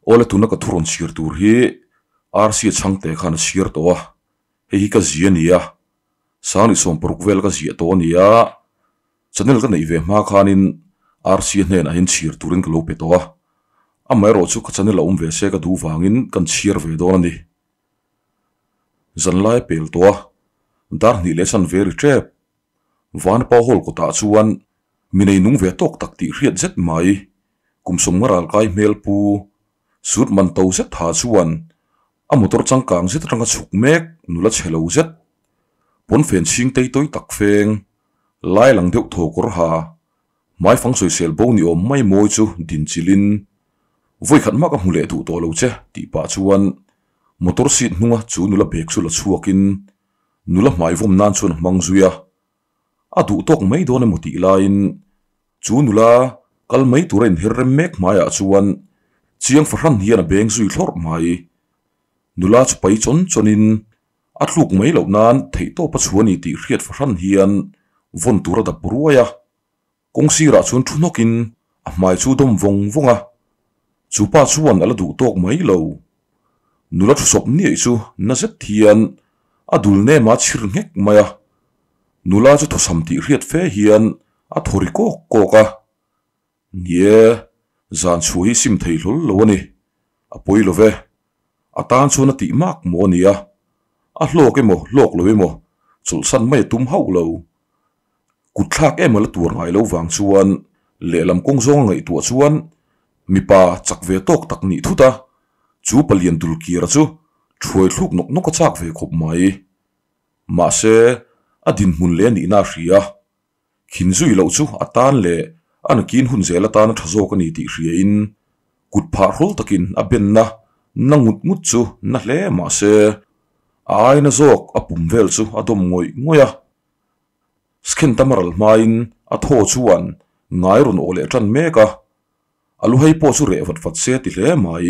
Awle tuna ka thu rawn chhiar tur hi RC chhangte khan a chhiar tawh a, hei hi ka zia a ni a, Sangli 60 vel ka ziah tawh a ni a, channel ka neih ve hma khanin RC hnenah hian chhiar turin ka lo pe tawh a, amaherawhchu ka channel a awm ve se ka duh vangin kan chhiar ve dawn a ni. Zanlai a pel tawh a, dar hnih leh chan ve ri tep. Vanapa hall kawtah chuan mi nei nung ve tawk tak tih hriat zet mai, kum sawmnga ralkai hmel pu sut man to zet tha chuan a motor changkang zet atanga chhuk mek nula chhe lo zet, pawnfen chhing tei tawi tak feng, lai lang deuh thaw kawr ha, hmaifang sawisel bo ni awm mai mawi chu din chilhin, Vawikhat hma ka hmu leh duh tawh lo che tih pah chuan motor seat hnunga chu nula bag chu la chhuakin nula hmai vawm nan chuan a hmang zui a, a duh tawk mai dawn emaw tih laiin chu nula kal mai tura inher rem mek hmaiah chuan chiang fahran hian a beng zui thlawrh mai. Nula chu pai chawn chawnin a tluk mai loh nan theihtawp a chhuah a ni tih hriat fahran hian vawn tur a dap ruai a, kawng sirah chuan thu hnawkin a hmai chu dawm vawng vawng a, chu pa chuan a la duh tawk mai lo. Nula thu sawp niaih chu na zet hian a dul nem a chhir nghek mai a, nula chu thawsam tih hriat fe hian a thaw ri kawk kawk a. Ni e, zan chhuah hi sim thei hlawl lo a ni, a pawi lo ve. A tan chuan a tih mak maw a ni a, a hlawk emaw hlawk lo emaw chawlhsan mai a tum hauh lo. Kut thlak em a la tuar ngai lo vang chuan lehlam kawng zawng a ngaihtuah chuan mipa chak ve tawk tak nih thut a, chu palian dul kira chu thuai thluk nawk nawk a chak ve khawp mai. Mahse, a dinhmun leh a nihna a hria. Khin zui loh chu a tan leh a nakin hun zel atana tha zawk a ni tih hriain kut phah hrawl takin a benna na ngut ngut chu na hle mahse, a aina zawk a pum vel chu a dawm ngawih ngawih a. Skhen tam a ral hmain a thaw chuan ngai rawn awh leh tan mek a, a lu hei pawh chu reh vat vat se ti hle mai.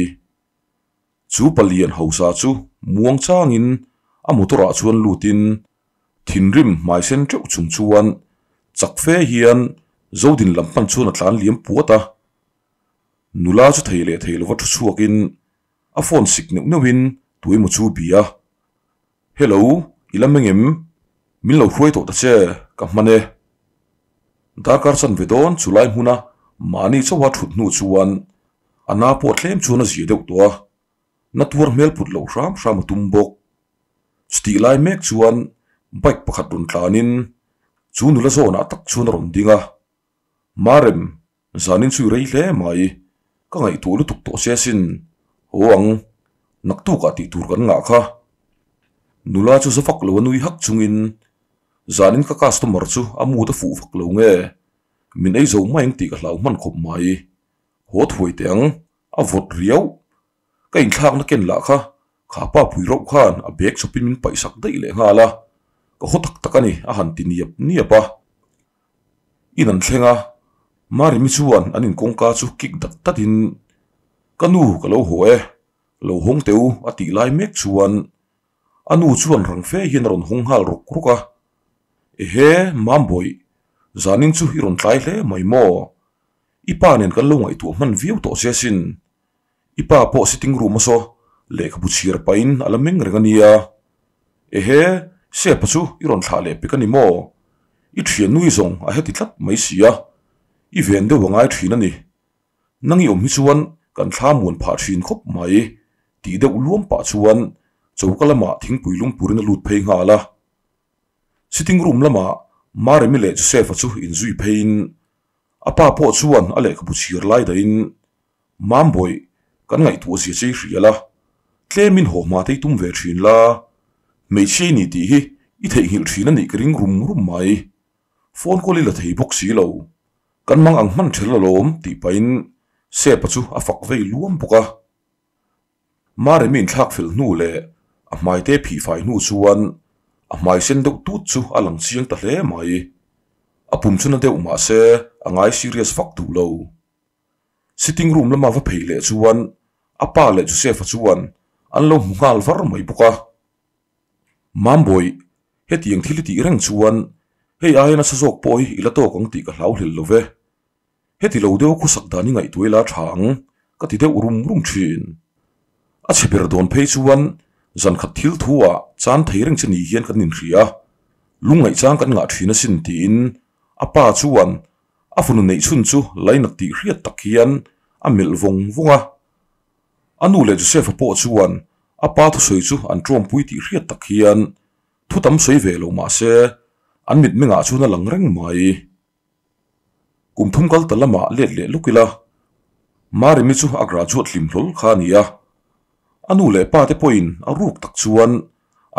Chu palian hausa chu muang changin a motor ah chuan lutin thinrim hmai sen teuh chung chuan chak fe hian Zodin lam hman chuan a tlan liam puat a. Nula chu thei leh thei lova thu chhuakin a phone sik neuh neuhin tuemaw chu bia. Hello, i la meng em? Min lo hruai tawh ta che, ka hman e. Darkar chan ve dawn chu lai hmuna mahni chauha thut hnu chuan a na pawh tlem chuan a zia deuh tawh a, na tuar hmel put loh hram hram a tum bawk. Chutih lai mek chuan bike pakhat rawn tlanin chu nula zawnah tak chuan a rawn ding a, Marem, Zanin chu i rei hle mai, ka ngaihtuah lutuk tawh che asin, haw ang, naktukah tih tur kan ngah kha. Nula chu za vak lo a nui hak chungin, Zanin ka customer chu a mood a fuh vak lo nge, min ei zo mai ang tih ka hlau hman khawp mai, haw thuai teh ang, a vawt riau, ka inthlakna ken lah kha, kha pa pui rauh khan a bag chawpin min paihsak daih leh nghal a, ka haw tak tak a ni a han ti niap niap a. In an thleng a, Marimi chuan an in kawngka chu kik dat dat in, Ka nu ka lo haw e, lo hawng teh u a tih lai mek chuan a nu chuan rang fe hian a rawn hawng nghal rawk rawk a, Ehe, Mambawih, zanin chu i rawn tlai hle mai maw? I pa nen kan lo ngaihtuah hman viau tawh che asin. I pa pawh sitting room a saw lehkhabu chhiar pahin a la meng reng a nia. Ehe, Sepa chu i rawn thlah leh pek a ni maw? I thian nui zawng a heti tlat mai si a, i ven deuh a ngai thin a ni. Nang i awm hi chuan kan thla muan phah thin khawp mai, tih deuh luam pah chuan choka lamah thingpui lungpurin a lut phei nghal a. Sitting room lamah Maremi leh Joseph-a chu inzui pheiin a pa pawh chuan a lehkhabu chhiar lai dahin Mambawi, kan ngaihtuah zia che i hria la, tlemin haw hma te i tum ve thin la, hmeichhia i ni tih hi i theihnghilh thin a nih ka ring rum rum mai. Phone call i la thei bawk si lo. Kan mang ang hman ṭhel alawm tih pahin Sepa chu a fak vei luam bawk a. Maremi inthlak fel hnu leh a hmai te phih fai hnu chuan a hmai sen deuh tut chu a lang chiang ta hle mai. A pum chu na deuh mah se a ngai serious vak duh lo. Sitting room lama va phei leh chuan a pa leh Joseph-a chuan an lo hmu nghal var mai bawk a. Mambawi, hetiang thil i tih reng chuan hei aia nasa zawk pawh hi i la tawk ang tih ka hlau hlel lo ve. Heti lo deuh a khawsak dan i ngaihtuah ila tha ang, ka ti deuh rum rum thin. A chhe ber dawn phei chuan zan khat thil thu ah chan thei reng che ni hian kan inhria a, lungngaih chang kan ngah thin asin tiin a pa chuan a fanu neih chhun chu lainat tih hriat tak hian a melh vawng vawng a. A nu leh Joseph-a pawh chuan a pa thusawi chu an tawmpui tih hriat tak hian thu tam sawi ve lo mah se an mitmengah chuan a lang reng mai. Kum thum kal ta lamah let leh luk ila, Maremi chu a graduate hlim hlawl kha a ni a. A nu leh pa te pawhin a ruk tak chuan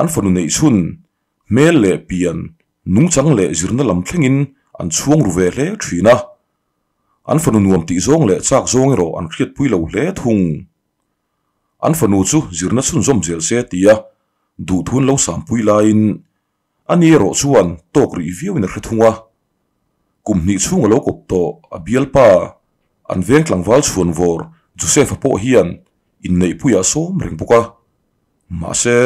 an fanu neih chhun hmel leh pian nungchang leh zirna lam thlengin an chhuang ru ve hle thin a. An fanu nuam tih zawng leh chak zawng erawh an hriatpui lo hle thung. An fanu chu zirna chhunzawm zel se tia duhthun lo sampui laiin a ni erawh chuan tawk rih viauin a hre thung a. Kum hnih chhung a lo kawp tawh a bialpa an veng tlangval chhuanvawr Joseph-a pawh hian inneihpuiah a sawm reng bawk a. Mahse,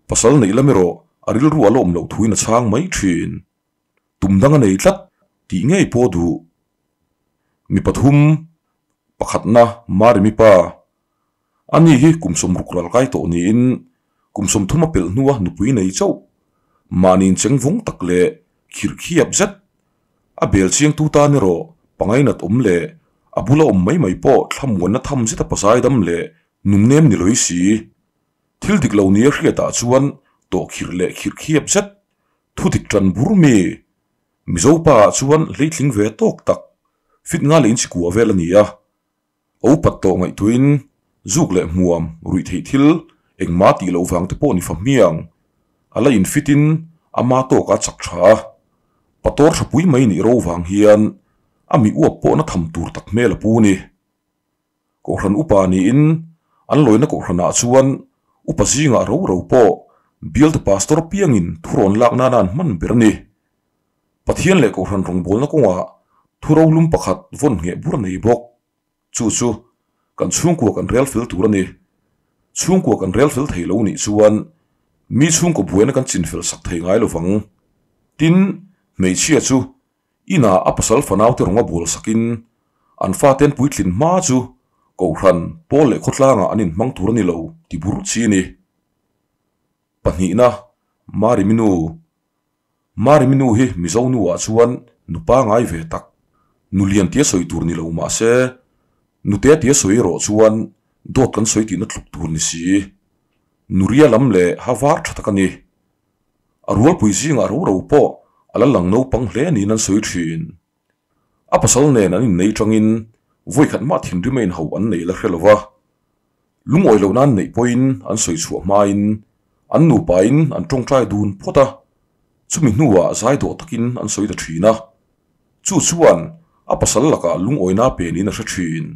pasal neih lam erawh a rilru a la awm loh thuin a chhang mai thin. Tum dang a nei tlat tih ngei pawh duh. Mi pathum, pakhatna Marimi pa. Ani hi kum sawmruk ral kai tawh niin kum sawmthum a pelh hnua nupui nei chauh. Mahni incheng vawng tak leh khirh khiap zet. A bel chiangtu tan erawh pangainat awm leh a bula awm mai mai pawh thlamuanna tham zet a pazai dam leh nunnem ni lawih si. Thil dik lo nia hriatah chuan tawh khirh leh khirh khiap zet Thu dik tan bur mi? Mizo pa ah chuan hleitling ve tawk tak, fit nga leh inchikua vel a ni a. A upat tawh ngaihtuahin zuk leh hmuam ruih theih thil engmah tih loh vang te pawh ni fa hmiang. A la infit in ama tawk a chak tha a. Pator tha pui mai nih ro vang hian a mi uap pawhna tham tur tak hmel a pu ni. Kohhran upa niin an lawina kohhranah chuan upa zingah ro ro pawh bialtu pastor piangin thurawn lak nana an hman ber a ni. Pathian leh kohhran rawngbawlna kawngah thurolum pakhat vawn ngheh bur a nei bawk. Chu chu kan chhungkua kan rel fel tur a ni. Chhungkua kan rel fel thei lo nih chuan mi chhungkaw buaina kan chinfel sak thei ngai lovang. Tin, hmeichhia chu Inah a pasal fanaute rawnga bual sakin an faten puitlin hma chu Kohhran, pawl leh khawtlangah an inhmang tur a ni lo ti bur chi a ni. Pahnihna, Mari Minu Mari Minu hi Mizo nuah chuan nu pangai ve tak, nu lian tia sawi tur ni lo mah se, nute tia sawi erawh chuan dawt kan sawi tihna tluk tur ni si. Nuria lam leh ha var tha tak a ni. A rualpui zingah ro ro pawh a la lang naupang hle niin an sawi thin. A pasal nen an innei tangin vawikhat mah thinrim a inhauh an nei la hre lo va. Lungawi lohna an neih pawhin an sawi chhuah hmain an nupain an tawngtai dun phawt a, chumi hnuah zai dawh takin an sawi ta thin a. Chu chuan a pasal lakah lungawina pe niin a hre thin.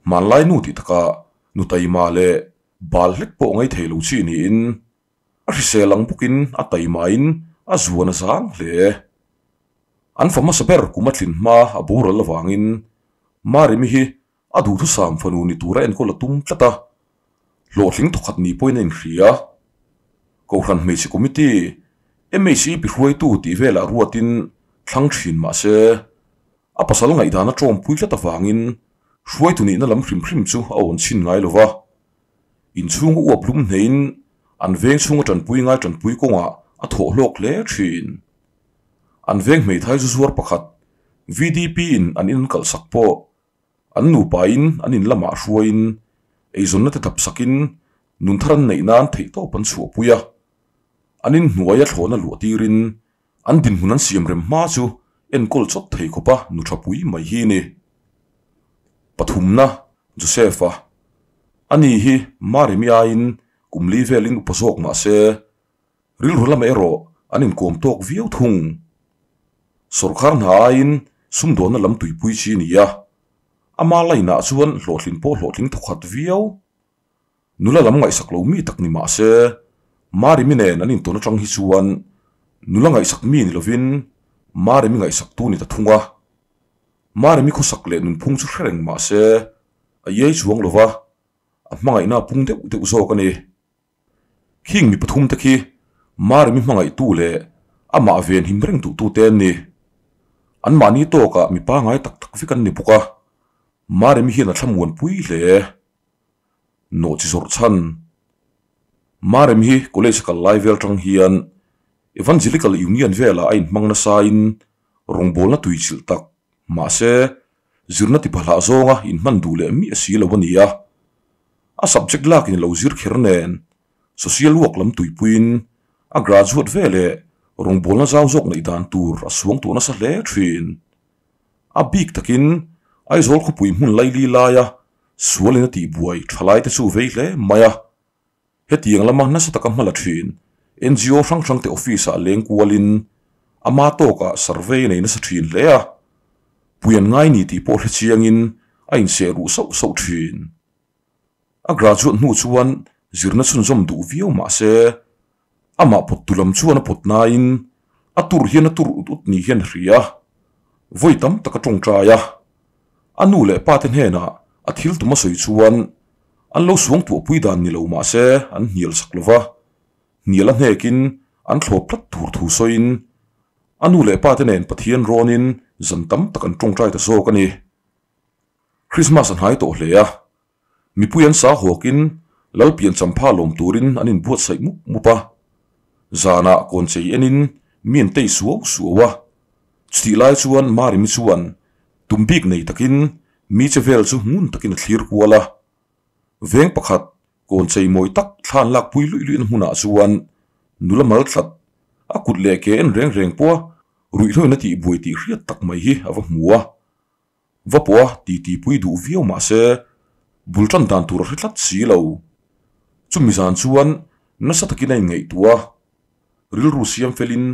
Hmanlai nu tih takah nu taima leh bal hlek pawh ngaithei lo chi niin A hrisel ang bawkin a taimain a zuan a zang hle. An fa hmasa ber kum a tlin hma a boral avangin Marimi hi a duhthusam fanu ni tura enkawl a tum tlat a, hlawhtling thawkhat ni pawhin a inhria. Kohhran Hmeichhe Committee, MHEP hruaitu tih velah ruatin thlang thin mah se, a pasal ngaihdan a tawmpui tlat avangin hruaitu nihna lam hrim hrim chu a awn chhin ngai lo va. Inchhung a uap hlum hneiin an veng chhunga tanpui ngai tanpui kawngah a thawh hlawk hle thin. An veng hmeithai zu zuar pakhat VDP in an in kalh sak pawh an nupa in an in lamah hruaiin eizawnna te dap sakin nun thar an neih nan theihtawp an chhuahpui a. An in hnuaia thlawhna luah tirin an dinhmun an siam rem hma chu enkawl chawt thei khawpa nu tha pui mai hi a ni. Pathumna, Joseph-a. Ani hi Marimi aiin kum li velin upa zawk mah se, rilru lamah erawh an inkawm tawk viau thung. Sawrkar hna aiin sumdawnna lam tuipui chi a ni a, ama line-ah chuan hlawhtlin pawh hlawhtling thawkhat viau. Nula lam ngaihsak lo mi tak ni mah se, Marimi nen an intawn atang hi chuan nula ngaihsak mi ni lovin Marimi ngaihsaktu ni ta thung a. Marimi khawsak leh nunphung chu hre reng mah se, a iai chuang lo va, a hmangaihna a pung deuh deuh zawk a ni. Khing mi pathum te khi Marimi hmangaihtu leh amah venhim reng duhtu te an ni. Anmahni tawkah mi pangai tak tak vek an ni bawk a. Maremi hian a thlamuan pui hle. Nawhchi zawrh chhan. Maremi hi college a kal lai vel tang hian Evangelical Union velah a inhmang nasain rawngbawlna tui chilh tak mahse zirna tipahlah zawnga inhman duh leh miah si lo a ni a. A subject lakin a lo zir kher nen social work lam tuipuiin a graduate veleh rawngbawlna zau zawk neih dan tur a suang tuah nasa hle thin. A bik takin Aizawl khawpui hmun laili laia sualin a tihbuai thalaite chu vei hle mai a. Hetiang lama nasa taka hma la thin ngo hrang hrangte office-ah leng kualin ama tawkah survey a nei nasa thin hle a. Pui an ngai ni tih pawh hre chiangin a inseh ruh sauh sauh thin. A graduate hnu chuan zirna chhunzawm duh viau mah se, amah pawttu lam chuan a pawt nain a tur hian a tur ut ut ni hian a hria. Vawi tam tak a tawngtai a, a nu leh pa te hnenah a thil tum a sawi chuan an lo suangtuahpui dan ni lo mah se an hnial sak lo va, hnial a hnekin an thlawp tlat tur thu sawiin a nu leh pa te nen Pathian rawnin zan tam tak an tawngtai ta zawk a ni. Christmas a hnai tawh hle a, mipui an sa hawkin lal pian champha lawm turin an inbuatsaih mup mup a. Zanah kawnchei enin mi an tei suau suau a, chutih lai chuan Marimi chuan tum bik nei takin mi che vel chu ngun takin a thlir kual a. Veng pakhat kawnchei mawi tak thlan lakpui luih luihna hmunah chuan nula mal tlat a kut leh ke en reng reng pawha ruihhloin a tihbuai tih hriat tak mai hi a va hmu a. Va pawh a titi pui duh viau mah se, bul tan dan tur a hre tlat si lo. Chumi zan chuan nasa takin a inngaihtuah a, rilru siam felin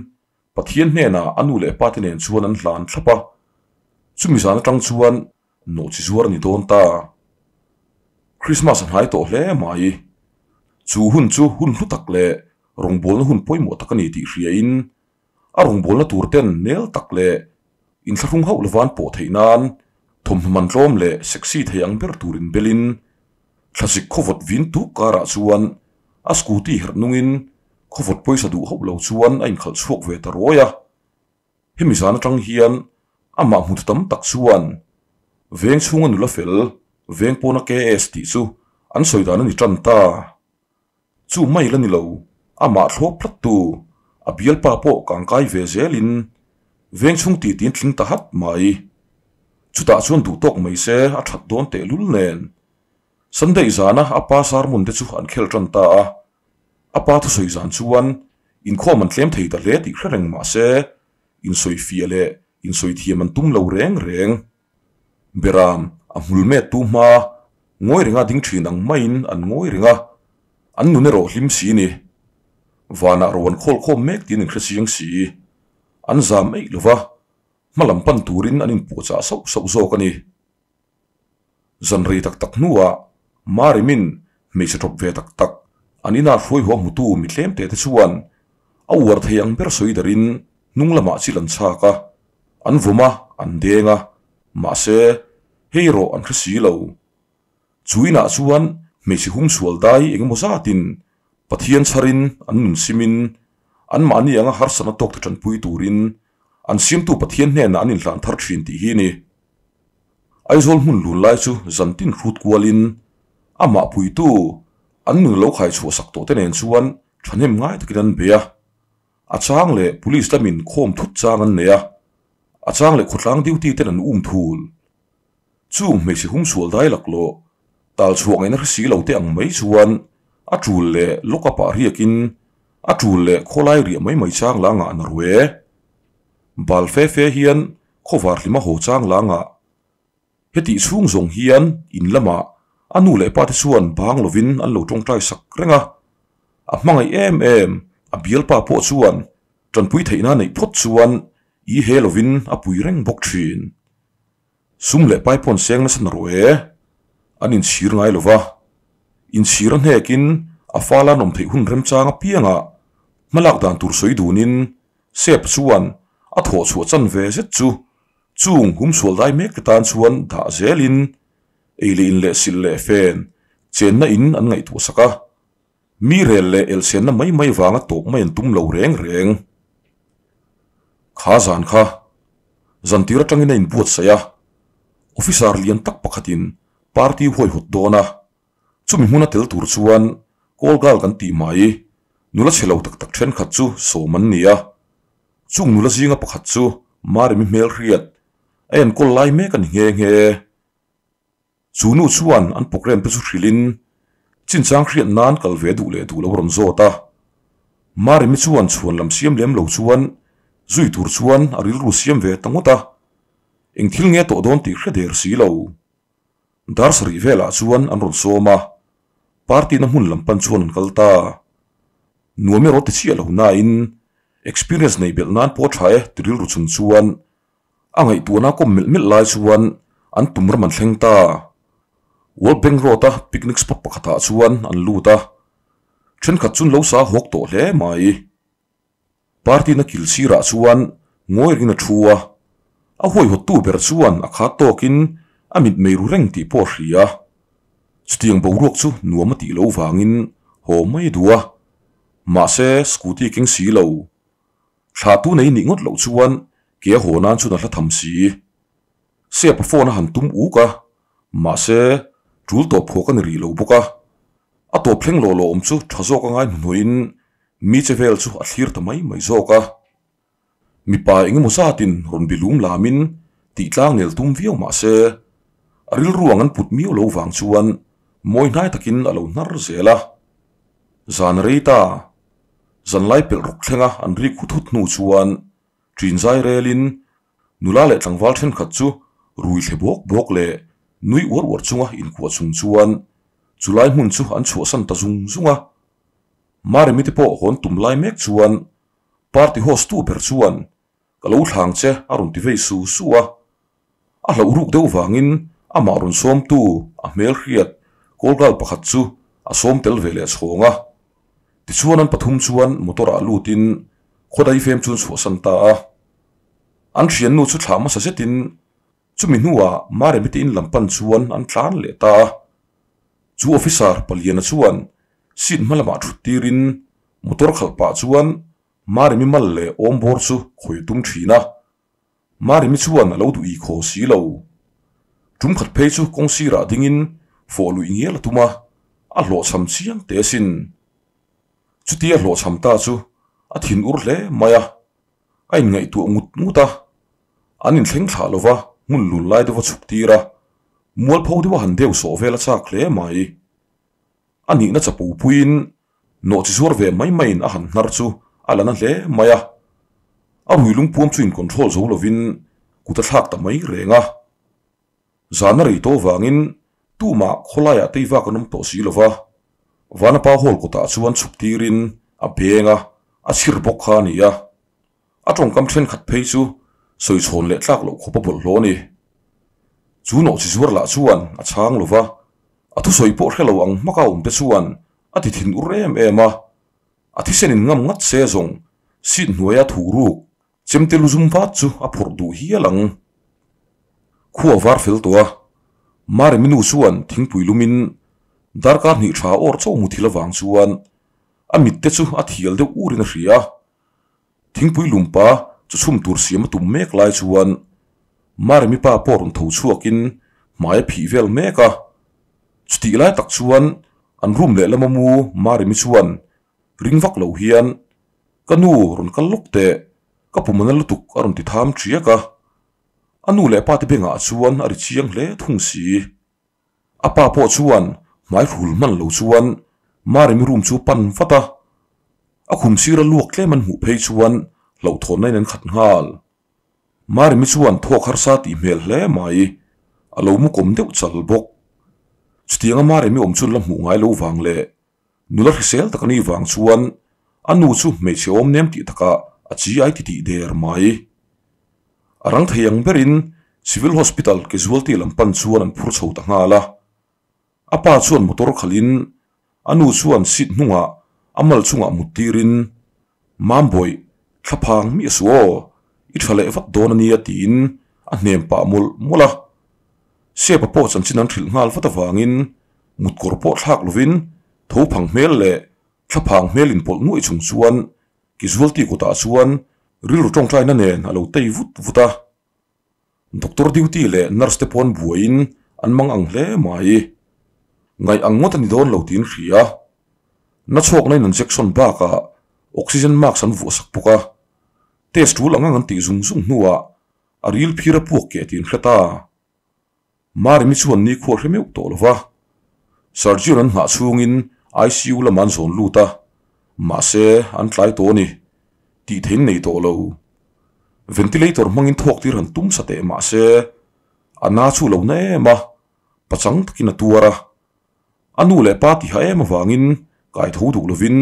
Pathian hnenah a nu leh pa te nen chuan an hlan thlap a. Chumi zan atang chuan nawhchi zuar a ni dawn ta. Krismas a hnai tawh hle mai. Chu hun chu hun hlu tak leh rawngbawlna hun pawimawh tak a ni tih hriain A rawngbawlna tur ten nel tak leh inthlahrung hauh lova an pawh theih nan thawmhnaw man tlawm leh sexy thei ang ber tur inbelin thlazik khawvawt vin tuk karah chuan a scooty herh nungin khawvawt pawisa duh hauh lo chuan a inkhalh chhuak ve ta ruai a. Hemi zan atang hian amah hmutu tam tak chuan veng chhunga nula fel veng pawna KS tih chu an sawi dan a ni tan ta. Chu mai la ni lo, amah thlawp tlattu a bialpa pawh kangkai ve zelin veng chhung ti tin tling ta hat mai. Chutah chuan duh tawk mai se a that dawn tehlul nen. Sunday zana a pa sermon te chu an khel tan ta a, a pa thusawi zan chuan inkhawm an tlem thei ta hle tih hre reng mah se insawi fiah leh insawi thiam an tum lo reng reng. Beram a hmul met tu hma ngawi renga ding thin ang maiin an ngawi reng a, an nun erawh hlim si ni. Vanah ro an khawl khawm mek tiin an hre chiang si. An zam eih lo va, hma lam pan turin an inpuahchah sauh sauh zawk a ni. Zan rei tak tak hnuah Marimin hmeichhe tawp ve tak tak an inah hruai haw hmutu mi tlem te te chuan a uar thei ang ber sawi darin hnung lamah chil an chhak a, an vawm a, an deng a, mahse hei erawh an hre si lo. Chu inah chuan hmeichhe humsual dai eng emaw zatin Pathian chharin an nun simin anmahni anga harsatna tawk te tanpui turin an siamtu Pathian hnenah an inhlan thar thin tih hi a ni. Aizawl hmun lun lai chu zantin hrut kualin amah puitu an nun lo khai chhuah sak tawh te nen chuan thahnem ngai takin an bei a. A chang leh police lamin khawm thut chang an nei a, a chang leh khawtlang duty ten an um thul. Chung hmeichhe humsual dai laklawh tal chhuah ngaihna hre si lo te ang mai chuan a tul leh lock up ah riakin a tul leh khawlai riah mai mai chang la ngah na rue. Bal fe fe hian khawvar hlima haw chang la ngah. Hetih chhung zawng hian in lamah a nu leh pa te chuan bang lovin an lo tawngtai sak reng a. A hmangaih em em, a bialpa pawh chuan tanpui theihna neih phawt chuan i he lovin a pui reng bawk thin. Sum leh pai pawn seng nasa na rawh e. An inchhir ngai lo va. Inchhir a hnekin a fala an awm theih hun remchang apiangah hmalak dan tur sawi dunin Sep chuan a thawh chhuah chan ve zet chu chung humsual dai mek te tan chuan dah zelin ei leh in leh silh leh fen chenna in an ngaihtuah sak a. Mi rel leh elhsenna mai mai vanga tawp mai an tum lo reng reng. Kha zan kha zantir atangin a inbuatsaih a. Officer lian tak pakhatin party huaihawt dawn a, chumi hmuna tel tur chuan call girl kan tih mai nula chhe lo tak tak thenkhat chu sawm an ni a. Chung nula zinga pakhat chu Maremi hmelhriat a enkawl lai mek a ni nghe nghe. Chu nu chuan an programme te chu hrilhin chinchang hriat nan kal ve duh leh duh lo rawn zawt a. Maremi chuan chhuan lam siam lem lo chuan zui tur chuan a rilru siam ve ta ngawt a. Eng thil nge tawh dawn tih hre der si lo. Dar sarih velah chuan an rawn sawm a, party na hmun lam pan chuan an kal ta. Nuam erawh ti chiah lo nain experience nei belh nan pawh tha e ti rilru chung chuan a ngaihtuahna kawm melh melh lai chuan an tum ram an thleng ta. World Bank Road a picnic spot pakhatah chuan an lut a, thenkhat chu an lo sa hawk tawh hle mai. Party na kil sirah chuan ngawi ringin a thu a, a huaihawttu ber chuan a khat tawkin a mitmei ru reng tih pawh a hria. Chutiang boruak chu nuam a tih loh vangin haw mai a duh a, mahse scooty keng si lo. Thlah tu nei nih ngawt loh chuan ke a haw nan chuan a hla tham si. Sep a phone a han tum uk a, mahse tul tawp phawk a ni rih lo bawk a. A tawp thleng lawh lawh awm chu tha zawk a ngai hnuhnuaiin mi che vel chu a thlir ta mai mai zawk a. Mipa eng emaw zatin rawn bi lum lamin tih tlang nel tum viau mah se, a rilru ang an put miau lo vang chuan mawi hnai takin a lo hnar zel a. Zan rei ta, zanlai pelh rawk thlenga an rik hut hut hnu chuan ṭin zai relin Nula leh tlangval thenkhat chu rui thle bawk bawk leh nui uar uar chunga inkuah chung chuan chulai hmun chu an chhuahsan ta zung zung a. Maremi te pawh hawn tum lai mek chuan party host tu ber chuan ka lo thlang che a rawn ti vei su su a. A hlauh ruk deuh vangin amah rawn sawmtu a hmelhriat kawlgal pakhat chu a sawm tel ve leh chhawng a. Tichuan an pathum chuan motor ah lutin khawdai fem chu an chhuahsan ta a. An thiannu chu thlah hmasa zetin chumi hnuah Maremi te in lam pan chuan an tlan leh ta a. Chu officer paliana chuan seat hma lamah thut tirin motor khalh pah chuan Maremi mal leh awm bawr chu khawi a tum thin a. Maremi chuan a lo duh i khaw si lo. Tum khat phei chu kawng sirah dingin fawh luih ngial a tum a, a hlawhchham chiang teh asin. Chutia hlawhchham ta chu a thin ur hle mai a. A inngaihtuah ngut ngut a, an inthleng thlah lo va, hmun lun lai deuh a chhuk tir a, mualpho deuh a han deuh sawh vel a chak hle mai. A nihna chapo puiin nawh chi zuar ve mai maiin a han hnar chu a la na hle mai a, a rui lungpuam chu in control zo lovin kut a thlak ta mai reng a. Zan a rei tawh vangin tumah khawlaiah tei vak an awm tawh si lo va, Vanapa Hall kawtah chuan chhuk tirin a beng a, a chhir bawk kha a ni a. A tawngkam thenkhat phei chu sawi chhawn leh tlak loh khawp a bawlhhlawh a ni. Chu nawh chi zuar lah chuan a chhang lo va, a thusawi pawh hre lo ang hmaka awm te chuan a ti thin ur em em a. A thisen in ngam ngat se zawng seat hnuaia thuh ruk Chemte lu zum vat chu a phawrh duh hial ang. Khua var fel tawh a, Maremi nu chuan thingpui lumin darkar hnih tha awr chaw mu thil avang chuan a mit te chu a thial deuh urin a hria a. Thingpui lumpa chu chhum tur siam a tum mek lai chuan Maremi pa pawh rawn tho chhuakin hmai a phih vel mek a. Chutih lai tak chuan an room lehlam a mu Maremi chuan ring vak lo hian Ka nu rawn kal lawk teh, ka pum ana lutuk a rawn ti tham ṭiak a. A nu leh pa te bengah chuan a ri chiang hle thung si. A pa pawh chuan hmai hrul hman lo chuan Maremi room chu pan vat a. A khum sira luak tlem an hmuh phei chuan hlauhthawnna in an khat nghal. Maremi chuan thawk harsa tih hmel hle mai, a lo mu kawm deuh chal bawk. Chutianga Maremi awm chu la hmuh ngai lo vang leh Nula hrisel tak a nih vang chuan a nu chu hmeichhe awm nem tih takah a chi ai ti tih der mai. A rang thei ang berin Civil Hospital casualty lam pan chuan an phur chho ta nghal a. A pa chuan motor khalhin a nu chuan seat hnungah a mal chungah mut tirin, Mambawih, thlaphang miah suh aw, i tha leh vat dawn a nia tiin a hnem pah mawlh mawlh a. Sepa pawh chanchin an hrilh nghal vat avangin Mutkawr pawh thlak lovin tho phang hmel leh thlaphang hmel inpawlh nuaih chung chuan Kizualti kutah chuan rilru tawngtaina nen a lo tei vut vut a. Doctor duty leh nurse te pawh an buaiin an mang ang hle mai. Ngaih ang ngawt a ni dawn lo tiin hria. Na chhuakna in injection bakah oxygen mask an vuah sak bawk a. Test tul ang ang an tih zung zung hnuah a ril phir a puak keh tiin hre ta. Marimi chuan nikhua hre meuh tawh lo va, Surgeon an nghah chhungin ICU lamah an zawn lut a, mahse an tlai tawh a ni, tih thein nei tawh lo. Ventilator hmangin thawk tir han tum sa teh mahse a na chu lo na em a, pachang takin a tuar a. A nu leh pa tiha em avangin kai tho duh lovin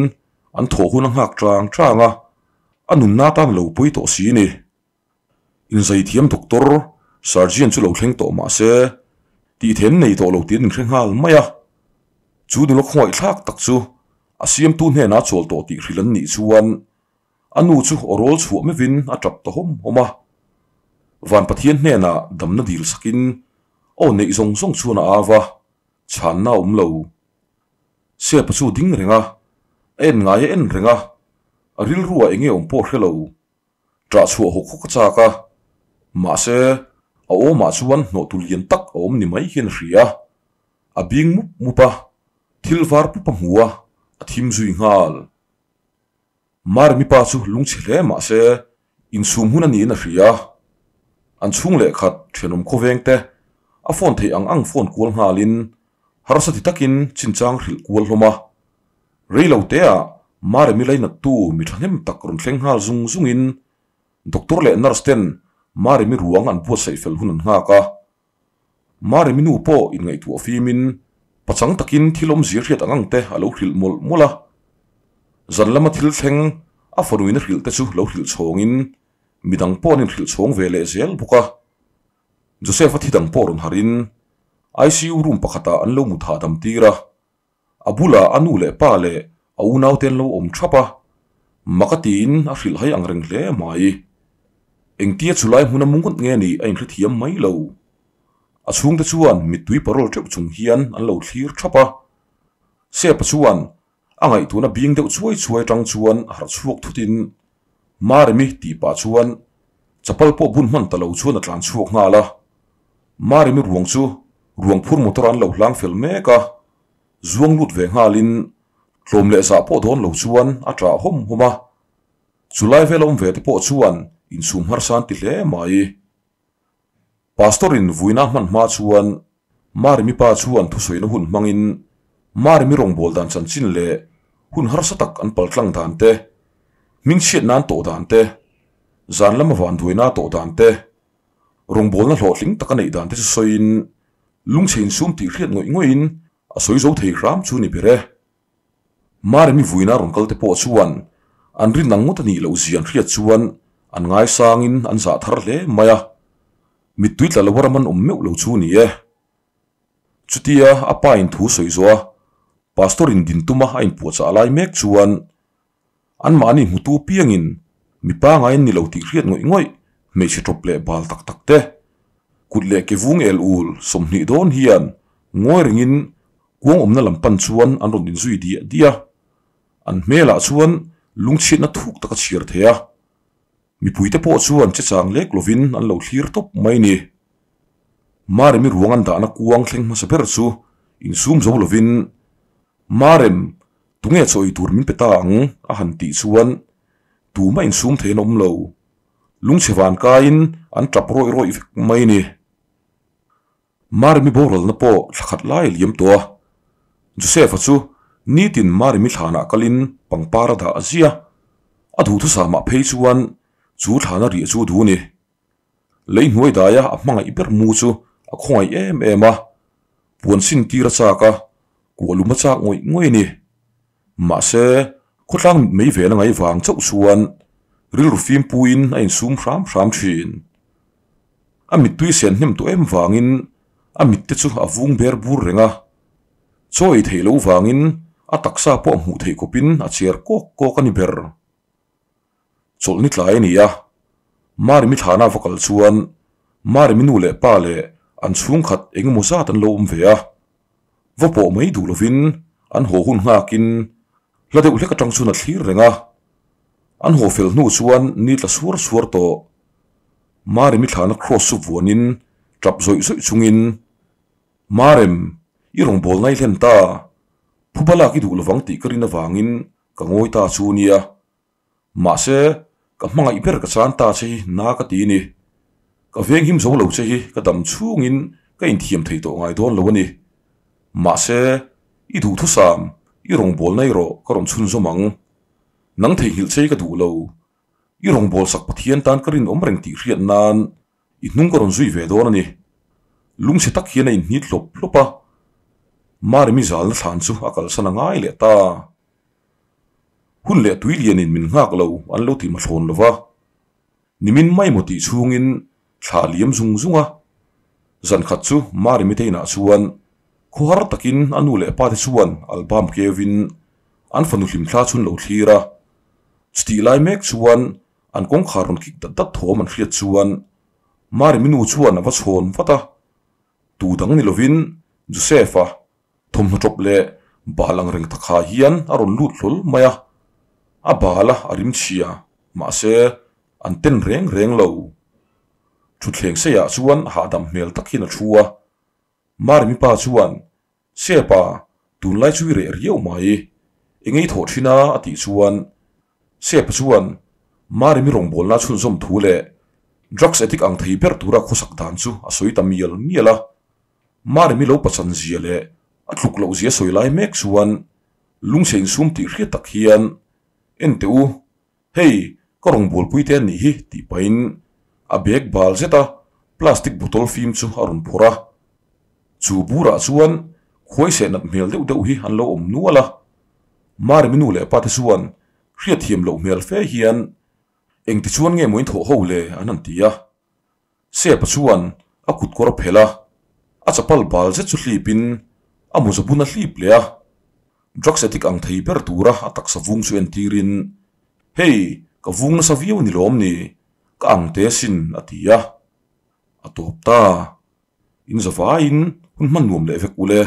an thawh hun a nghak chang chang a, a nunna tan lo pawi tawh si ni. Inzaithiam doctor surgeon chu lo thleng tawh mah se, tih then nei tawh lo tiin min hre nghal mai a. Chu nula khawngaihthlak tak chu a siamtu hnenah a chawl tawh tih hrilh an nih chuan a nu chu aw rawl chhuah meuhin a tap ta hawm hawm a. Van Pathian hnenah damna dil sakin aw neih zawng zawng chuan a au a, chhanna a awm lo. Sepa chu ding reng a, a en ngai a en reng a, a rilruah eng nge awm pawh a hre lo. Ṭah chhuah hawk hawk a chak a, mahse a awmah chuan hnawhtu lian tak a awm ni mai hian a hria. A bing mup mup a, thil var pup a hmu a, a thim zui nghal. Maremi pa chu lungchhe hle mahse insum hun a niin a hria. An chhung leh khat ṭhenawm khawveng te a phone theih ang ang phone kual nghalin harsa ti takin chinchang hrilh kual hlawm a. Rei lo teah Maremi lainattu mi thahnem tak rawn thleng nghal zung zungin doctor leh nurse ten Maremi ruang an buatsaih fel hun an nghak a. Maremi nu pawh inngaihtuah fimin pachang takin thil awmzia hriat ang ang te a lo hrilh mawlh mawlh a. Zan lama thil thleng a fanuin a hrilh te chu lo hrilh chhawngin midang pawh an inhrilh chhawng ve leh zel bawk a. Joseph-a thi dang pawh rawn harhin ICU room pakhatah an lo mu thahdam tir a. A bulah a nu leh pa leh a unaute an lo awm thap a, mak a tiin a hrilh hai ang reng hle mai. Engtia chulai hmun a mu ngawt nge nih a inhrethiam mai lo. A chhungte chuan mittui parawl teuh chung hian an lo thlir thap a. Sepa chuan a ngaihtuahna bing deuh chuai chuai atang chuan harh chhuak thutin Maremi tih pah chuan chapal pawh bun hman ta lo chuan a tlan chhuak nghal a. Maremi ruang chu ruang phur motor an lo hlang fel mek a, zuang lut ve nghalin tlawm leh zah pawh dawn lo chuan a ṭah hawm hawm a. Chulai vel awm ve te pawh chuan inchhum harsa an ti hle mai. Pastor in vuina hman hma chuan Maremi pa chuan thusawina hun hmangin Maremi rawngbâwl dan chanchin leh hun harsa tak an paltlang dan te, hmingchhiat nan tawh dan te, zan lama vanduaina tawh dan te, Rawngbawlna hlawhtling tak a neih dan te chu sawiin lungchhe insum tih hriat ngawih ngawihin a sawi zo thei hram chu ni ber e. Maremi vuina rawn kal te pawh chuan an rin ang ngawt a nih loh zia an hriat chuan an ngaisangin an zah thar hle mai a, mittui tla lo a ram an awm meuh lo chu ni e. Chutia a pa in thu sawi zawh a, Pastor in din tuma a inpuahchah lai mek chuan Anmahni hmutu piangin mi pangaiin ni lo tih hriat ngawih ngawih hmeichhe tawp leh bal tak tak te, kut leh ke vung el ul 20 dawn hian ngawi rengin kuang awmna lam pan chuan an rawn inzui diah diah a. An hmelah chuan lungchhiatna thuk tak a chhiar thei a. Mipuite pawh chuan che chang lek lovin an lo thlir tawp mai ni. Maremi ruang an dahna kuang thleng hmasa ber chu insum zo lovin Marem, tunge chaw ei tur min pe ta ang? a han tih chuan tumah insum thei an awm lo. Lungchhe van kaiin an tap rawih rawih vek mai ni. Maremi boralna pawh thla khat lai a liam tawh a. Joseph-a chu nitin Maremi thlanah kalin pangpar a dah a zia. A duhthusam ah phei chuan chu thlana riah chu a duh a ni. Lei hnuai daia a hmangaih ber mu chu a khawngaih em em a, puan sin tir a chak a, kuah lum a chak ngawih ngawih a ni. Mahse, khawtlang mit mei vel a ngaih vang chauh chuan rilru fimpuiin a insum hram hram thin. A mittui sen hnem tawh em vangin a mitte chu a vung ber bur reng a, chaw ei theih loh vangin a taksa pawh hmuh theih khawpin a cher kawk kawk a ni ber. Chawlhni tlai a ni a, Marimi thlana va kal chuan Marimi nu leh pa leh an chhungkhat eng emaw zat an lo awm ve a, va pawh mai duh lovin an haw hun nghakin hla deuh hlek atang chuan a thlir reng a, an haw fel hnu chuan ni tla suar suar tawh. Maremi thlahna kraws chu vuanin tap zawih zawih chungin, Marem, i rawngbawlna i hlen ta. Phuba lak i duh lovang tih ka rin avangin ka ngawi ta chu nia. Mahse, ka hmangaih ber ka chan ta che hi na ka ti ni. Ka venghim zo lo che hi ka dam chhungin ka inthiam thei tawh ngai dawn lo a ni. Mahse, i duhthusam, i rawngbawlna erawh ka rawn chhunzawm ang. Nang theihnghilh che hi ka duh lo. I rawngbâwl sak Pathian tân ka rinawm reng tih hriat nân i hnung ka rawn zui ve dâwn a ni. Lungchhe tak hian a inhnit hlawp hlawp a. Maremi zâlna thlân chu a kalsan a ngai leh ta. Hun leh tui lianin min nghâk lo an lo ti mathlawn lo va. Nimin mai maw tih chhûngin thla a liam zung zung a. Zan khat chu Maremi te inah chuan khawhar takin a nu leh pa te chuan album keuin an fanu hlimthla chu an lo thlir a. Chutih lai mek chuan an kawngkhar rawn kik dat dat thawm an hriat chuan Maremi nu chuan a va chhawn vat a, tu dang ni lovin Joseph-a thawmhnaw tawp leh bal ang reng takha hian a rawn lut hlawl mai a, a bal a a rim chhia mahse an ten reng reng lo. Thutthleng seiah chuan hahdam hmel tak hian a thu a, Maremi pa chuan Sepa, tunlai chu i reh riau mai. Eng ei thawh thin a? a tih chuan Sepa chuan Maremi rawngbawlna chhunzawm thu leh drugs addict ang thei ber tura khawsak dan chu a sawi ta mial mial a. Maremi lo pachan zia leh a tluk loh zia sawi lai mek chuan lungchhe insum tih hriat tak hian, En teh u, hei ka rawngbawlpui te a nih hi tih pahin a bag bal zet a plastic bottle fim chu a rawn phawrh a. Chu burah chuan khuai seh nat hmel deuh deuh hi an lo awm nual a. Maremi nu leh pa te chuan hriatthiam loh hmel fe hian engti chuan nge maw in thawh ho le an han ti a. Sepa chuan a kut kawr a phelh a, a chapal bal zet chu hlipin a mawza bun a hlip leh a. Drugs addict ang thei ber tura a taksa vung chu entirin, Hei, ka vung nasa viau ni lawm ni, ka ang te asin a ti a. A tawp ta. In zavaiin hun hman nuam leh vek ule.